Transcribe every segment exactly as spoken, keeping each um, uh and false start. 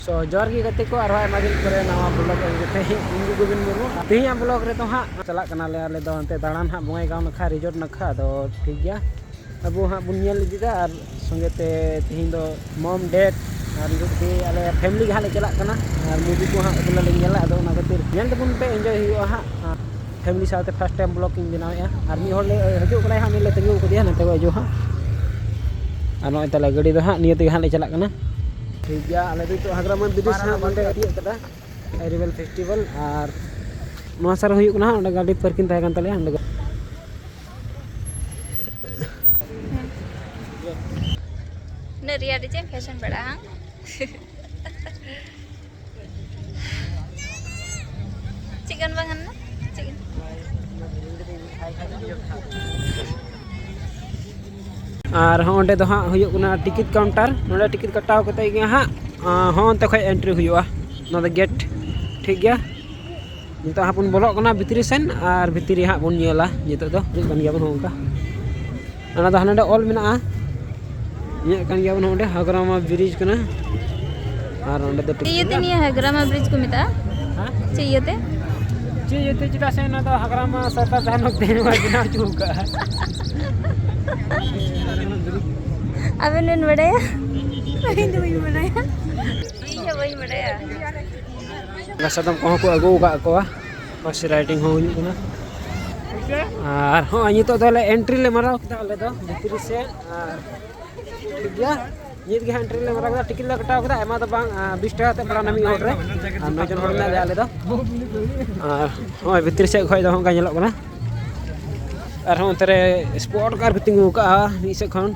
So, ᱡᱚᱦᱟᱨ ᱜᱮ ᱜᱟᱛᱮ ᱠᱚ, ᱟᱨᱦᱚᱸ ᱟᱭᱢᱟ ᱫᱤᱱ ᱯᱚᱨᱮ ᱱᱟᱣᱟ vlog ᱟᱹᱜᱩ ᱠᱟᱛᱮ ᱤᱧ ᱜᱮ ᱜᱳᱵᱤᱱ ᱢᱩᱨᱢᱩ᱾ ᱛᱮᱦᱮᱧᱟᱜ vlog ᱨᱮᱫᱚ ᱦᱟᱸᱜ ᱪᱟᱞᱟᱜ ᱠᱟᱱᱟᱞᱮ ᱟᱞᱮ ᱫᱚ ᱚᱱᱛᱮ ᱫᱟᱬᱟᱱ ᱦᱟᱸᱜ ᱵᱚᱸᱜᱟᱭᱜᱟᱸᱣ ᱱᱟᱠᱷᱟ resort ᱱᱟᱠᱷᱟ᱾ ᱟᱫᱚ ᱴᱷᱤᱠ ᱜᱮᱭᱟ, ᱟᱵᱚ ᱦᱟᱸᱜ ᱵᱚᱱ ᱧᱮᱞ ᱤᱫᱤᱭᱮᱫᱟ ᱟᱨ ᱥᱚᱸᱜᱮ ᱛᱮ ᱛᱮᱦᱮᱧ ᱫᱚ mom, dad ᱟᱨ ᱱᱤᱛᱚᱜ ᱫᱚ ᱟᱞᱮ family ᱜᱮ ᱦᱟᱸᱜ ᱞᱮ ᱪᱟᱞᱟᱜ ᱠᱟᱱᱟ᱾ ᱟᱨ movie ᱠᱚ ᱦᱟᱸᱜ ᱵᱚᱞᱮ ᱞᱮ ᱧᱮᱞᱟ, ᱟᱫᱚ ᱚᱱᱟ ᱠᱷᱟᱹᱛᱤᱨ ᱧᱮᱞ ᱛᱟᱵᱚᱱ ᱯᱮ, enjoy ᱦᱩᱭᱩᱜᱼᱟ ᱦᱟᱸᱜ᱾ family ᱥᱟᱶᱛᱮ first time vlog ᱤᱧ ᱵᱮᱱᱟᱣᱮᱫᱼᱟ᱾ ᱟᱨ ᱢᱤᱫ ᱦᱚᱲ ᱞᱮ ᱦᱤᱡᱩᱜ ᱠᱟᱱᱟᱭ ᱦᱟᱸᱜ, ᱩᱱᱤ ᱞᱮ ᱛᱟᱹᱜᱤ ᱟᱠᱟᱫᱮᱭᱟ ᱱᱚᱛᱮ ᱠᱷᱚᱱ ᱦᱤᱡᱩᱜ ᱦᱟᱸᱜ᱾ ᱟᱨ ᱱᱚᱜᱼᱚᱭ ᱛᱟᱞᱮ ᱜᱟᱹᱰᱤ ᱫᱚ ᱦᱟᱸᱜ ᱱᱤᱭᱟᱹ ᱛᱮᱜᱮ ᱦᱟᱸᱜ ᱞᱮ ᱪᱟᱞᱟᱜ ᱠᱟᱱᱟ᱾ ᱴᱷᱤᱠ ᱜᱮᱭᱟ, ᱟᱞᱮ ᱫᱚ ᱱᱤᱛᱚᱜ ᱦᱟᱜᱽᱨᱟ ᱢᱚᱱᱫᱤᱨ ᱥᱮᱫ ᱦᱟᱸᱜ ᱱᱚᱸᱰᱮ ᱛᱤᱭᱳᱜ ᱠᱟᱫᱟ, ᱟᱭᱨᱤᱵᱮᱞ festival᱾ ᱟᱨ ᱱᱚᱣᱟ ᱥᱟᱨ ᱦᱩᱭᱩᱜ ᱠᱟᱱᱟ ᱦᱟᱸᱜ, ᱚᱸᱰᱮ ᱜᱟᱹᱰᱤ parking ᱛᱟᱦᱮᱸ ᱠᱟᱱ ᱛᱟᱞᱮᱭᱟ ᱚᱸᱰᱮ᱾ ᱩᱱᱟᱹᱜ ᱨᱮᱭᱟᱲ ᱨᱮ ᱪᱮᱫ ᱮᱢ fashion ᱵᱟᱲᱟᱜᱼᱟ, ᱦᱟᱝ? ᱪᱮᱫ ᱜᱟᱱ ᱵᱟᱝ ᱜᱟᱱ ᱮᱱᱟ? ᱪᱮᱫ ᱜᱟᱱ? ᱟᱨ ᱦᱚᱸ ᱚᱸᱰᱮ ᱫᱚ ᱦᱟᱸᱜ ᱦᱩᱭᱩᱜ ᱠᱟᱱᱟ ticket counter᱾ ᱱᱚᱰᱮ ticket ᱠᱟᱴᱟᱣ ᱠᱟᱛᱮ ᱜᱮ ᱦᱟᱸᱜ, ᱟᱸ, ᱦᱚᱸ ᱚᱱᱛᱮ ᱠᱷᱚᱡ entry ᱦᱩᱭᱩᱜᱼᱟ᱾ ᱱᱚᱣᱟ ᱫᱚ gate, ᱴᱷᱤᱠ ᱜᱮᱭᱟ᱾ ᱱᱤᱛᱚᱜ ᱦᱟᱸᱜ ᱵᱚᱱ ᱵᱚᱞᱚᱜ ᱠᱟᱱᱟ ᱵᱷᱤᱛᱨᱤ ᱥᱮᱱ, ᱟᱨ ᱵᱷᱤᱛᱨᱤ ᱨᱮ ᱦᱟᱸᱜ ᱵᱚᱱ ᱧᱮᱞᱟ᱾ ᱱᱤᱛᱚᱜ ᱫᱚ ᱦᱤᱡᱩᱜ ᱠᱟᱱ ᱜᱮᱭᱟ ᱵᱚᱱ ᱦᱚᱸ ᱚᱱᱠᱟ᱾ ᱚᱱᱟ ᱫᱚ ᱦᱟᱱᱟ ᱚᱞ ᱢᱮᱱᱟᱜᱼᱟ, ᱧᱮᱞ ᱠᱟᱱ ᱜᱮᱭᱟ ᱵᱚᱱ ᱚᱸᱰᱮ ᱦᱟᱜᱽᱨᱟᱢᱟ bridge ᱠᱟᱱᱟ᱾ ᱟᱨ ᱚᱸᱰᱮ ᱫᱚ ᱪᱮᱫ ᱤᱭᱟᱹᱛᱮ ᱱᱤᱭᱟᱹ ᱦᱟᱜᱽᱨᱟᱢᱟ bridge ᱠᱚ ᱢᱮᱛᱟᱜᱼᱟ? ᱦᱮᱸ? ᱪᱮᱫ ᱤᱭᱟᱹᱛᱮ? ᱪᱮᱫ ᱤᱭᱟᱹᱛᱮ? ᱪᱮᱫᱟᱜ ᱥᱮ ᱚᱱᱟ ᱫᱚ ᱦᱟᱜᱽᱨᱟᱢᱟ ᱥᱚᱨᱠᱟᱨ ᱡᱟᱦᱟᱸ ᱱᱚᱛᱮ ᱱᱚᱣᱟ ᱵᱮᱱᱟᱣ ᱦᱚᱪᱚ ᱟᱠᱟᱫᱼᱟ᱾ ᱟᱵᱮᱱ ᱵᱮᱱ ᱵᱟᱲᱟᱭᱟ? ᱤᱧ ᱫᱚ ᱵᱟᱹᱧ ᱵᱟᱲᱟᱭᱟ᱾ ᱤᱧ ᱦᱚᱸ ᱵᱟᱹᱧ ᱵᱟᱲᱟᱭᱟ᱾ ᱥᱟᱫᱚᱢ ᱠᱚᱦᱚᱸ ᱠᱚ ᱟᱹᱜᱩ ᱟᱠᱟᱫ ᱠᱚᱣᱟ, horse riding ᱦᱚᱸ ᱦᱩᱭᱩᱜ ᱠᱟᱱᱟ᱾ ᱟᱨ ᱦᱚᱸᱜᱼᱚᱭ ᱱᱤᱛᱚᱜ ᱫᱚ ᱟᱞᱮ entry ᱞᱮ ᱢᱟᱨᱟᱣ ᱠᱮᱫᱟ ᱟᱞᱮ ᱫᱚ ᱵᱷᱤᱛᱨᱤ ᱥᱮᱫ᱾ ᱟᱨ ᱴᱷᱤᱠ ᱜᱮᱭᱟ, ᱱᱤᱛ ᱜᱮ ᱦᱟᱸᱜ entry ᱞᱮ ᱢᱟᱨᱟᱣ ᱠᱮᱫᱟ, ticket ᱞᱮ ᱠᱟᱴᱟᱣ ᱠᱮᱫᱟ, ᱟᱭᱢᱟ ᱫᱚ ᱵᱟᱝ, ᱟᱨ ᱵᱤᱥ ᱴᱟᱠᱟ ᱠᱟᱛᱮ ᱯᱟᱲᱟᱣ ᱮᱱᱟ ᱢᱤᱫ ᱦᱚᱲ ᱨᱮ᱾ ᱟᱨ ᱱᱚᱭ ᱡᱚᱱ ᱦᱚᱲ ᱢᱮᱱᱟᱜ ᱞᱮᱭᱟ ᱟᱞᱮ ᱫᱚ᱾ ᱟᱨ ᱦᱚᱸᱜᱼᱚᱭ ᱵᱷᱤᱛᱨᱤ ᱥᱮᱫ ᱠᱷᱚᱡ ᱫᱚ ᱚᱱᱠᱟ ᱧᱮᱞᱚᱜ ᱠᱟᱱᱟ᱾ ᱟᱨᱦᱚᱸ ᱚᱱᱛᱮ ᱨᱮ sport car ᱠᱚ ᱛᱤᱸᱜᱩ ᱟᱠᱟᱫᱼᱟ ᱢᱤᱫ ᱥᱮᱫ ᱠᱷᱚᱱ᱾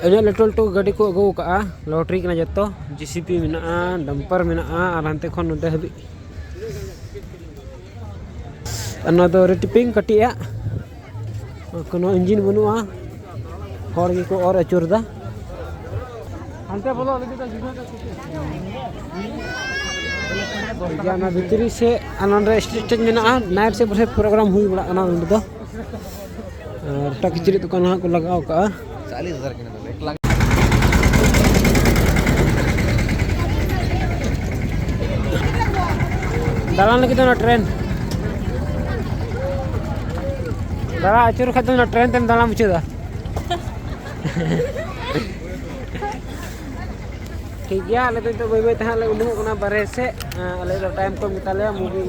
ᱟᱹᱰᱤ ᱞᱟᱹᱴᱩ ᱞᱟᱹᱴᱩ ᱜᱟᱹᱰᱤ ᱠᱚ ᱟᱹᱜᱩ ᱟᱠᱟᱫᱼᱟ, lottery ᱠᱟᱱᱟ ᱡᱚᱛᱚ᱾ JCB ᱢᱮᱱᱟᱜᱼᱟ, dumper ᱢᱮᱱᱟᱜᱼᱟ, ᱟᱨ ᱦᱟᱱᱛᱮ ᱠᱷᱚᱱ ᱱᱚᱛᱮ ᱦᱟᱹᱵᱤᱡ᱾ ᱟᱨ ᱱᱚᱣᱟ ᱫᱚ ᱨᱮ ᱴᱤᱯᱤᱝ ᱠᱟᱹᱴᱤᱡ ᱟᱜ, ᱠᱳᱱᱳ engine ᱵᱟᱹᱱᱩᱜᱼᱟ, ᱦᱚᱲ ᱜᱮᱠᱚ ᱚᱨ ᱟᱹᱪᱩᱨ ᱮᱫᱟ᱾ ᱦᱟᱱᱛᱮ ᱵᱚᱞᱚ ᱞᱟᱹᱜᱤᱫ ᱫᱚ ᱡᱩᱫᱟᱹ ᱫᱚ ᱪᱤᱠᱟᱹ? ᱴᱷᱤᱠ ᱜᱮᱭᱟ, ᱚᱱᱟ ᱵᱷᱤᱛᱨᱤ ᱥᱮᱫ ᱟᱨ ᱱᱚᱰᱮ stage ᱢᱮᱱᱟᱜᱼᱟ, night ᱥᱮᱫ ᱯᱟᱥᱮᱡ program ᱦᱩᱭ ᱵᱟᱲᱟᱜ ᱠᱟᱱᱟ ᱱᱚᱰᱮ ᱫᱚ᱾ ᱟᱨ ᱮᱴᱟᱜ ᱠᱤᱪᱨᱤᱡ ᱫᱚᱠᱟᱱ ᱦᱟᱸᱜ ᱠᱚ ᱞᱟᱜᱟᱣ ᱠᱟᱜᱼᱟ᱾ ᱪᱟᱞᱤᱥ ᱦᱟᱡᱟᱨ ᱠᱤᱱᱟ ᱫᱚ, ᱮᱠ ᱞᱟᱠᱷ᱾ ᱫᱟᱬᱟᱱ ᱞᱟᱹᱜᱤᱫ ᱫᱚ ᱚᱱᱟ ᱴᱨᱮᱱ᱾ ᱫᱟᱬᱟ ᱟᱹᱪᱩᱨ ᱠᱷᱟᱡ ᱫᱚ ᱚᱱᱟ ᱴᱨᱮᱱ ᱛᱮᱢ ᱫᱟᱬᱟ ᱢᱩᱪᱟᱹᱫᱟ᱾ ᱴᱷᱤᱠ ᱜᱮᱭᱟ, ᱟᱞᱮ ᱫᱚ ᱱᱤᱛᱚᱜ ᱵᱟᱹᱭ ᱵᱟᱹᱭ ᱛᱮ ᱦᱟᱸᱜ ᱞᱮ ᱩᱰᱩᱠᱚᱜ ᱠᱟᱱᱟ ᱵᱟᱨᱦᱮ ᱥᱮᱫ᱾ ᱟᱞᱮ ᱫᱚ ᱴᱟᱭᱤᱢ ᱠᱚᱢ ᱜᱮᱛᱟᱞᱮᱭᱟ, ᱢᱩᱵᱷᱤ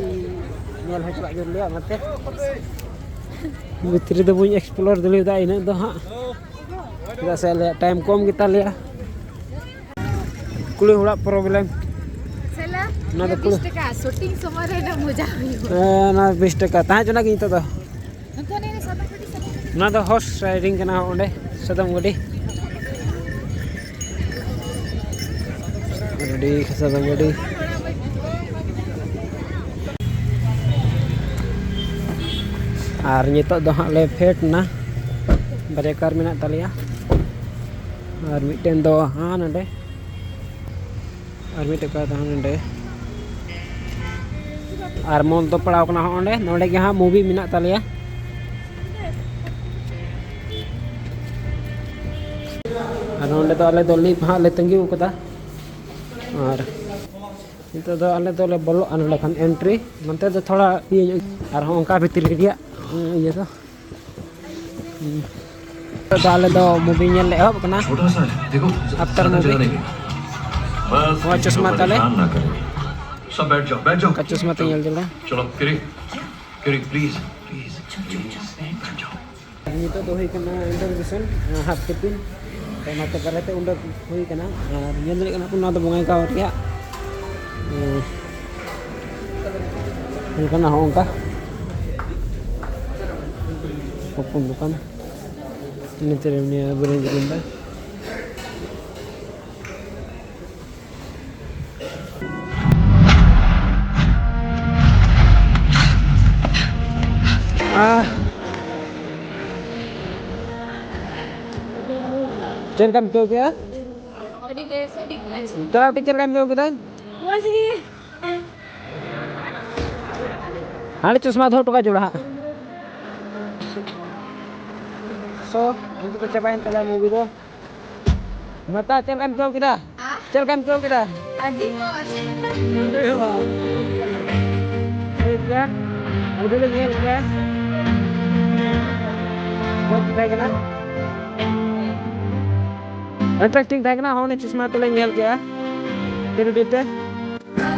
ᱧᱮᱞ ᱦᱚᱪᱚᱣᱟᱜ ᱡᱟᱹᱨᱩᱲ ᱞᱮᱭᱟ, ᱚᱱᱟᱛᱮ ᱵᱷᱤᱛᱨᱤ ᱫᱚ ᱵᱟᱹᱧ ᱮᱠᱥᱯᱞᱳᱨ ᱫᱟᱲᱮᱭᱟᱫᱟ ᱤᱱᱟᱹᱜ ᱫᱚ ᱦᱟᱸᱜ᱾ ᱪᱮᱫᱟᱜ ᱥᱮ ᱟᱞᱮᱭᱟᱜ ᱴᱟᱭᱤᱢ ᱠᱚᱢ ᱜᱮᱛᱟᱞᱮᱭᱟ᱾ ᱠᱩᱲᱤ ᱦᱚᱲᱟᱜ ᱯᱨᱚᱵᱞᱮᱢ᱾ ᱥᱮᱞᱟ, ᱚᱱᱟ ᱫᱚ ᱵᱤᱥ ᱠᱩᱲᱤ- ᱴᱟᱠᱟ, ᱥᱩᱴᱤᱝ ᱥᱚᱢᱚᱭ ᱨᱮ ᱚᱱᱟ ᱢᱚᱡᱟ ᱦᱩᱭᱩᱜᱼᱟ᱾ ᱦᱮᱸ, ᱚᱱᱟ ᱵᱤᱥ ᱴᱟᱠᱟ ᱛᱟᱦᱮᱸ ᱦᱚᱪᱚᱱᱟ ᱜᱮ ᱱᱤᱛᱚᱜ ᱫᱚ᱾ ᱱᱚᱛᱮ ᱱᱤᱭᱟᱹ ᱥᱟᱫᱚᱢ ᱜᱟᱹᱰᱤ, ᱥᱟᱫᱚᱢ ᱜᱟᱹᱰᱤ᱾ ᱚᱱᱟ ᱫᱚ ᱦᱚᱨᱥ ᱨᱟᱭᱰᱤᱝ ᱠᱟᱱᱟ ᱚᱸᱰᱮ, ᱥᱟᱫᱚᱢ ᱜᱟᱹᱰᱤ᱾ ᱨᱮᱰᱤ ᱥᱟᱫᱚᱢ ᱜᱟᱹᱰᱤ᱾ ᱟᱨ ᱱᱤᱛᱚᱜ ᱫᱚ ᱦᱟᱸᱜ ᱞᱮ ᱯᱷᱮᱰ ᱱᱟ, ᱵᱟᱨᱭᱟ ᱠᱟᱨ ᱢᱮᱱᱟᱜ ᱛᱟᱞᱮᱭᱟ᱾ ᱟᱨ ᱢᱤᱫᱴᱮᱱ ᱫᱚ ᱦᱟᱸ ᱱᱚᱰᱮ, ᱟᱨ ᱢᱤᱫᱴᱮᱱ ᱠᱟᱨ ᱫᱚ ᱦᱟᱸ ᱱᱚᱰᱮ᱾ ᱟᱨ ᱢᱚᱞ ᱫᱚ ᱯᱟᱲᱟᱣ ᱠᱟᱱᱟ ᱦᱚᱸ ᱚᱸᱰᱮ, ᱱᱚᱰᱮ ᱜᱮ ᱦᱟᱸᱜ ᱢᱩᱵᱷᱤ ᱢᱮᱱᱟᱜ ᱛᱟᱞᱮᱭᱟ᱾ ᱟᱨ ᱱᱚᱰᱮ ᱫᱚ ᱟᱞᱮ ᱫᱚ ᱞᱤᱯ ᱦᱟᱸᱜ ᱞᱮ ᱛᱟᱺᱜᱤ ᱟᱠᱟᱫᱟ᱾ ᱟᱨ ᱱᱤᱛᱚᱜ ᱫᱚ ᱟᱞᱮ ᱫᱚᱞᱮ ᱵᱚᱞᱚᱜᱼᱟ ᱱᱚᱰᱮ ᱠᱷᱚᱱ ᱮᱱᱴᱨᱤ᱾ ᱱᱚᱱᱛᱮ ᱫᱚ ᱛᱷᱚᱲᱟ ᱤᱭᱟᱹ ᱧᱚᱜ, ᱟᱨᱦᱚᱸ ᱚᱱᱠᱟ ᱵᱷᱤᱛᱨᱤ ᱨᱮᱭᱟᱜ ᱤᱭᱟᱹ ᱫᱚ᱾ ᱦᱩᱸ᱾ ᱱᱤᱛᱚᱜ ᱫᱚ ᱟᱞᱮ ᱫᱚ ᱢᱩᱵᱷᱤ ᱧᱮᱞ ᱞᱮ ᱮᱦᱚᱵ ᱠᱟᱱᱟ᱾ छोटा सा है, देखो, After ज्यादा movie. जगह नहीं है। बस वहाँ किसी को चश्मा ताले। परेशान ना करें। सब बैठ जाओ, बैठ जाओ। का चश्मा तो चलो, ये ले लो। चलो, किरी, किरी, प्लीज, प्लीज, प्लीज, बैठ जाओ। ᱱᱤᱛᱚᱜ ᱫᱚ ᱦᱩᱭ ᱠᱟᱱᱟ ᱤᱱᱴᱨᱳᱰᱟᱠᱥᱚᱱ, ᱦᱟᱯ ᱴᱤᱯᱤᱱ᱾ ᱛᱚ ᱚᱱᱟᱛᱮ ᱵᱟᱨᱦᱮ ᱛᱮ ᱩᱰᱩᱠ ᱦᱩᱭ ᱠᱟᱱᱟ᱾ ᱟᱨ ᱧᱮᱞ ᱫᱟᱲᱮᱭᱟᱜ ᱠᱟᱱᱟ ᱯᱮ, ᱱᱚᱣᱟ ᱫᱚ ᱵᱚᱸᱜᱟᱭ ᱜᱟᱶ ᱨᱮᱭᱟᱜ, ᱩᱸ, ᱦᱩᱭᱩᱜ ᱠᱟᱱᱟ ᱦᱚᱸᱜᱼᱚ ᱱᱚᱝᱠᱟ ᱦᱚᱯᱚᱱ ᱫᱚᱠᱟᱱ᱾ ᱱᱤᱛ ᱨᱮ ᱩᱱᱤ ᱵᱨᱮᱱ ᱡᱩᱜᱤᱱ ᱫᱟ᱾ ᱟᱦ᱾ ᱪᱮᱫ ᱞᱮᱠᱟᱢ ᱟᱹᱭᱠᱟᱹᱣ ᱠᱮᱫᱟ? ᱟᱹᱰᱤ ᱵᱮᱥ, ᱟᱹᱰᱤ ᱵᱮᱥ᱾ ᱛᱚ, ᱟᱯᱮ ᱪᱮᱫ ᱞᱮᱠᱟᱢ ᱟᱹᱭᱠᱟᱹᱣ ᱠᱮᱫᱟ? ᱢᱚᱡᱽ ᱜᱮ᱾ ᱦᱟᱸᱰᱮ ᱪᱚᱥᱢᱟ ᱫᱚᱦᱚ ᱦᱚᱴᱚ ᱠᱟᱜ ᱡᱚᱲᱟ ᱦᱟᱸᱜ᱾ ᱛᱚ, ᱱᱤᱛᱚᱜ ᱫᱚ ᱪᱟᱵᱟᱭᱮᱱ ᱛᱟᱞᱮᱭᱟ movie ᱫᱚ᱾ ᱢᱟᱛᱟ, ᱪᱮᱫ ᱞᱮᱠᱟᱢ ᱟᱹᱭᱠᱟᱹᱣ ᱠᱮᱫᱟ? ᱪᱮᱫ ᱞᱮᱠᱟᱢ ᱟᱹᱭᱠᱟᱹᱣ ᱠᱮᱫᱟ? ᱟᱹᱰᱤ ᱢᱚᱡᱽ᱾ ᱴᱷᱤᱠ ᱜᱮᱭᱟ, ᱟᱹᱰᱤ ᱞᱮ ᱧᱮᱞ ᱠᱮᱫᱟ᱾ ᱢᱚᱡᱽ ᱛᱟᱦᱮᱸ ᱠᱟᱱᱟ, interesting ᱛᱟᱦᱮᱸ ᱠᱟᱱᱟ᱾ ᱦᱚᱸ, ᱚᱱᱮ ᱪᱚᱥᱢᱟ ᱛᱮᱞᱮ ᱧᱮᱞ ᱠᱮᱜᱼᱟ three D ᱛᱮ᱾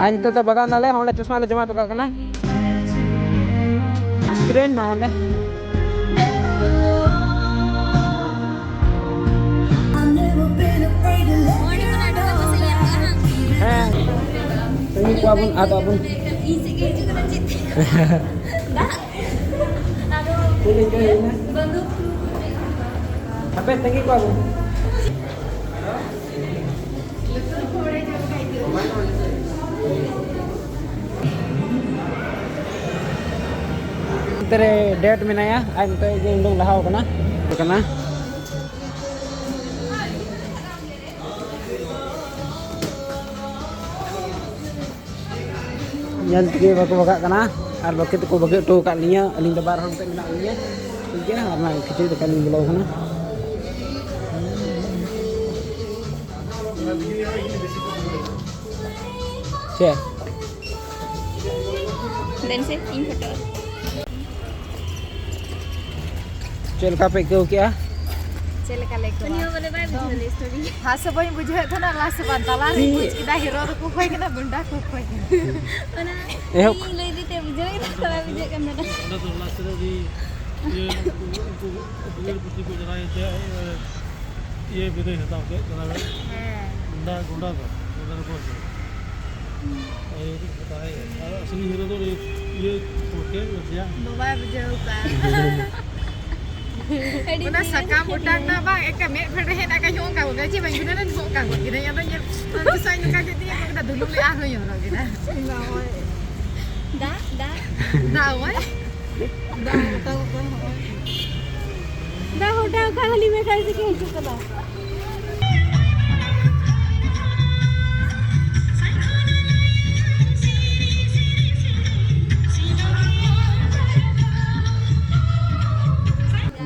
ᱟᱨ ᱱᱤᱛᱚᱜ ᱫᱚ ᱵᱟᱜᱟᱣ ᱱᱟᱞᱮ, ᱚᱸᱰᱮ ᱪᱚᱥᱢᱟ ᱞᱮ ᱡᱚᱢᱟ ᱦᱚᱴᱚ ᱠᱟᱜ ᱠᱟᱱᱟ᱾ Screen ᱢᱟ ᱚᱸᱰᱮ᱾ ᱦᱮᱸ᱾ ᱛᱟᱺᱜᱤ ᱠᱚᱣᱟ ᱵᱚᱱ, ᱟᱫᱚ ᱵᱚᱱ᱾ ᱪᱮᱫ ᱞᱮᱠᱟ ᱦᱩᱭᱱᱟ? ᱦᱟᱯᱮ, ᱛᱟᱺᱜᱤ ᱠᱚᱣᱟ ᱵᱚᱱ᱾ ᱚᱱᱛᱮ ᱨᱮ date ᱢᱮᱱᱟᱭᱟ, ᱟᱡ ᱱᱤᱛᱚᱜ ᱜᱮ ᱩᱰᱩᱝ ᱞᱟᱦᱟᱣ ᱠᱟᱱᱟ, ᱠᱟᱱᱟ᱾ ᱧᱮᱞ ᱛᱮᱜᱮ ᱵᱟᱠᱚ ᱵᱟᱜᱟᱜ ᱠᱟᱱᱟ, ᱟᱨ ᱵᱟᱹᱠᱤ ᱫᱚᱠᱚ ᱵᱟᱹᱜᱤ ᱦᱚᱴᱚ ᱟᱠᱟᱫ ᱞᱤᱧᱟᱹ᱾ ᱟᱹᱞᱤᱧ ᱫᱚ ᱵᱟᱨ ᱦᱚᱲ ᱛᱮ ᱢᱮᱱᱟᱜ ᱞᱤᱧᱟᱹ, ᱴᱷᱤᱠ ᱜᱮᱭᱟ᱾ ᱟᱨ ᱚᱱᱟ ᱠᱤᱪᱨᱤᱡ ᱫᱚᱠᱟᱱ ᱞᱤᱧ ᱵᱚᱞᱚ ᱟᱠᱟᱱᱟ᱾ ᱪᱮᱫ? ᱫᱮᱱ ᱥᱮ, ᱤᱧ ᱯᱷᱳᱴᱳ᱾ ᱪᱮᱫ ᱞᱮᱠᱟ ᱯᱮ ᱟᱹᱭᱠᱟᱹᱣ ᱠᱮᱜᱼᱟ? ᱪᱮᱫ ᱞᱮᱠᱟ ᱞᱮ ᱟᱹᱭᱠᱟᱹᱣᱟ? ᱩᱱᱤ ᱦᱚᱸ ᱵᱚᱞᱮ ᱵᱟᱭ ᱵᱩᱡᱷᱟᱹᱣ ᱞᱮᱫ story᱾ ᱦᱟᱸᱥ ᱦᱚᱸ ᱵᱟᱹᱧ ᱵᱩᱡᱷᱟᱹᱣᱮᱫ ᱛᱟᱦᱮᱱᱟ, ᱞᱟᱦᱟ ᱥᱮᱫ ᱵᱟᱝ, ᱛᱟᱞᱟ ᱨᱮᱧ ᱵᱩᱡᱽ ᱠᱮᱫᱟ, hero ᱫᱚᱠᱚ ᱚᱠᱚᱭ ᱠᱟᱱᱟ, ᱜᱩᱱᱰᱟ ᱠᱚ ᱚᱠᱚᱭ ᱠᱟᱱᱟ᱾ ᱚᱱᱟ ᱮᱦᱚᱵ᱾ ᱤᱧ ᱞᱟᱹᱭ ᱤᱫᱤ ᱛᱮ ᱵᱩᱡᱷᱟᱹᱣ ᱠᱮᱫᱟ, ᱵᱟᱭ ᱵᱩᱡᱷᱟᱹᱣ ᱠᱟᱱ ᱛᱟᱦᱮᱱᱟ᱾ ᱚᱸᱰᱮ ᱫᱚ ᱞᱟᱥ ᱨᱮ ᱩᱱᱤ ᱤᱭᱟᱹ, ᱩᱱᱠᱩ, ᱩᱱᱠᱩ ᱵᱤᱨ ᱯᱩᱛᱷᱤ ᱠᱚ ᱪᱟᱞᱟᱣ ᱮᱱ ᱛᱮ, ᱤᱭᱟᱹ ᱵᱤᱫᱟᱹᱭ ᱦᱟᱛᱟᱣ ᱠᱮᱫ ᱠᱟᱱᱟ᱾ ᱦᱮᱸ᱾ ᱜᱩᱱᱰᱟ, ᱜᱩᱱᱰᱟ ᱫᱚ ᱚᱸᱰᱮ ᱫᱚ ᱵᱚᱥ ᱫᱚ᱾ ᱦᱩᱸ᱾ ᱟᱨ ᱤᱭᱟᱹ ᱫᱚ ᱛᱟᱦᱮᱸ, ᱟᱨ ᱟᱥᱞᱤ ᱦᱤᱨᱳ ᱫᱚ ᱩᱱᱤ ᱤᱭᱟᱹ ᱯᱚᱲᱠᱮ ᱱᱟᱥᱮᱭᱟᱜ᱾ ᱵᱟᱵᱟᱭ ᱵᱩᱡᱷᱟᱹᱣ ᱠᱟᱜᱼᱟ᱾ ᱟᱹᱰᱤ ᱚᱱᱟ ᱫᱤᱱ ᱥᱟᱠᱟᱢ ᱨᱮ ᱚᱴᱟᱝ ᱱᱟ ᱵᱟᱝ, ᱮᱠᱟ ᱢᱮᱫ ᱯᱷᱮᱰ ᱨᱮ ᱦᱮᱡ ᱱᱟ, ᱮᱠᱟ ᱧᱚᱜ ᱚᱱᱠᱟ ᱜᱚᱫ ᱪᱮᱫ ᱵᱟᱹᱧ ᱵᱩᱡᱷᱟᱹᱣ ᱞᱮᱱ ᱜᱚᱜ ᱠᱟᱜ ᱜᱚᱫ ᱠᱤᱫᱟᱹᱧ᱾ ᱟᱫᱚ ᱧᱮᱞ ᱛᱤᱥᱟᱜ ᱱᱚᱝᱠᱟ ᱠᱮᱫ ᱛᱤᱧᱟ, ᱜᱚᱜ ᱠᱮᱫᱟ, ᱫᱩᱞᱩᱢ ᱞᱮ ᱟᱨᱦᱚᱸ ᱧᱚᱨᱚ ᱠᱮᱫᱟ᱾ ᱫᱟᱜ, ᱫᱟᱜ᱾ ᱫᱟᱜ ᱚᱭ᱾ ᱫᱟᱜ ᱚᱴᱟᱝᱚᱜ ᱠᱟᱱᱟ ᱦᱚᱸᱜᱼᱚᱭ᱾ ᱫᱟᱜ ᱚᱴᱟᱝᱚᱜ ᱠᱟᱱᱟ, ᱦᱟᱹᱞᱤ ᱢᱮ ᱠᱷᱟᱡ ᱥᱮ ᱠᱤᱱ ᱦᱤᱡᱩᱜ ᱠᱟᱱᱟ᱾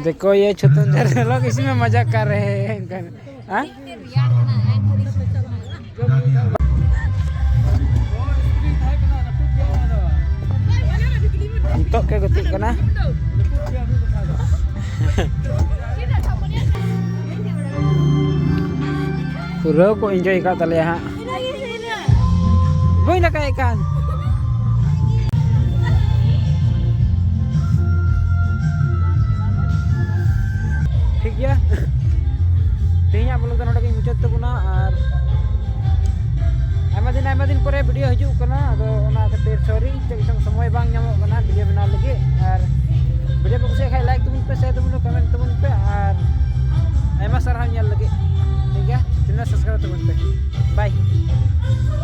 देखो ये छुतुंदर लोग इसी में मजाक कर रहे हैं। हाँ? ᱱᱤᱛᱚᱜ ᱠᱚ ᱜᱟᱛᱮᱜ ᱠᱟᱱᱟ᱾ ᱯᱩᱨᱟᱹ ᱠᱚ enjoy ᱟᱠᱟᱫ ᱛᱟᱞᱮᱭᱟ ᱦᱟᱸᱜ᱾ ᱵᱟᱹᱧ ᱨᱟᱠᱟᱵᱮᱫ ᱠᱟᱱ᱾ ᱴᱷᱤᱠ ᱜᱮᱭᱟ, ᱛᱮᱦᱮᱧᱟᱜ vlog ᱫᱚ ᱱᱚᱰᱮ ᱜᱮᱧ ᱢᱩᱪᱟᱹᱫ ᱛᱟᱵᱚᱱᱟ᱾ ᱟᱨ ᱟᱭᱢᱟ ᱫᱤᱱ ᱟᱭᱢᱟ ᱫᱤᱱ ᱯᱚᱨᱮ video ᱦᱤᱡᱩᱜ ᱠᱟᱱᱟ, ᱟᱫᱚ ᱚᱱᱟ ᱠᱷᱟᱹᱛᱤᱨ sorry, ᱪᱮᱫ ᱪᱚᱝ ᱥᱚᱢᱚᱭ ᱵᱟᱝ ᱧᱟᱢᱚᱜ ᱠᱟᱱᱟ video ᱵᱮᱱᱟᱣ ᱞᱟᱹᱜᱤᱫ᱾